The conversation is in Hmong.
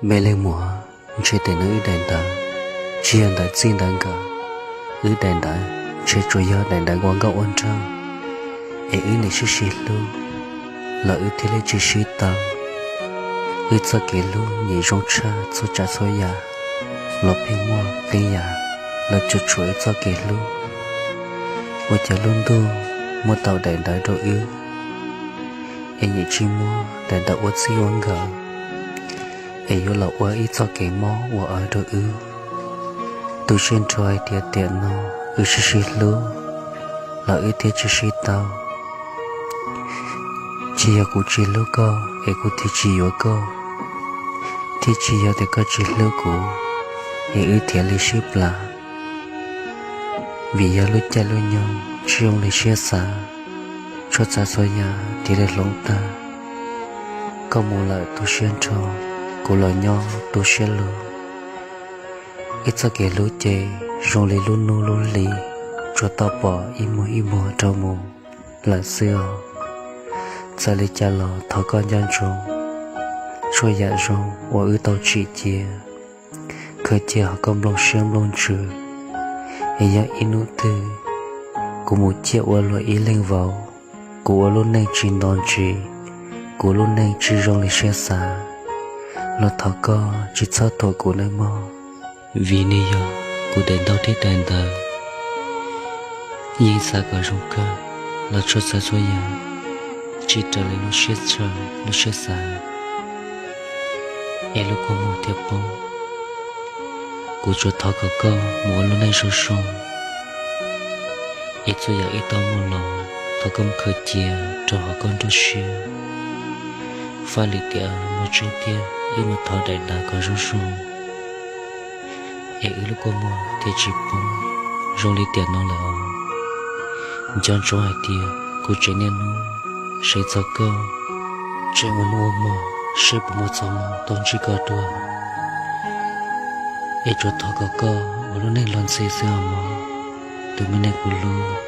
Me leej muam, ntshe tes neeg wb daim ntawv tsis yog ntawv txij ntawv nkawm. Wb daim ntawv ntshe tsuas yog daim ntawv ua nkauj ua nraug, es wb nim sib sib hlub los wb thiaj li tsis sib tau. Wb txoj kev hlub nim zoo tshaj txhua tsav txhua yam los pheej muaj qee yam los cuam tshuam wb txoj kev hlub. Ua cas lub ntuj muab tau daim ntawv rau wb, es nim tsis muab daim ntawv ua txij ua nkawm, es yuav los ua ib txoj kev mob ua aws rau wb. Tu siab nrho hais tias tiam no wb sib sib hlub los wb thiaj tsis sib tau. Tsis yog kuv tsis hlub koj es kuv thiaj tsis yuav koj, thiab tsis yog tias koj tsis hlub kuv es wb thiaj li sib plam. Vim yog lub caij lub nyoog tsis zoo li siab xav, txhua tsav txhua yam thiaj li hloov tag. Koj mus lawm tu siab nrho, kuv los nyob tu siab lug. Ib txoj kev hlub ces zoo li lub hnub lub hli, tsuas tau pom ib muag ib muag rau mus lawm xwb os. Txawm li cas los thov koj nco ntsoov txhua yam zoo uas wb tau tsim cia, khaws cia ho koj nplooj siab nplooj ntsws. Es yog ib hnub twg kuv mus ciaj ua luag ib leeg vauv, kuv ua lub neej tsis nto ntsis, kuv lub neej tsis zoo li siab xav, los thov koj tsis txhob thuam kuv nawb mog. Vim nws yog kuv daim ntaub thiab daim ntawv, yeej xav kom zoo kawg los txhua tsav txhua yam tsis raws li lub siab ntshaw lub siab xav, es lub kua muag thiaj poob. Kuv tsuas thov kom koj mus ua lub neej zoo zoo, es txhua yam wb tau muaj los thov koj mus khaws cia rau hauv koj nruab siab. Faj lwm tiam no tseeb tiag wb mus thov daim ntawv kom zoo zoo, es wb lub kua muag thiaj tsis poob zoo li tiam no lawm os. Nco ntsoov hais tias kuv tseem niaj hnub seev txog koj, tseem ua hnub ua hmo seb puas muaj txoj hmoo tau ntsib koj dua. Es tsuas thov kom koj ua lub neej luag ntxhi xwb os mog, tus me neeg kuv hlub.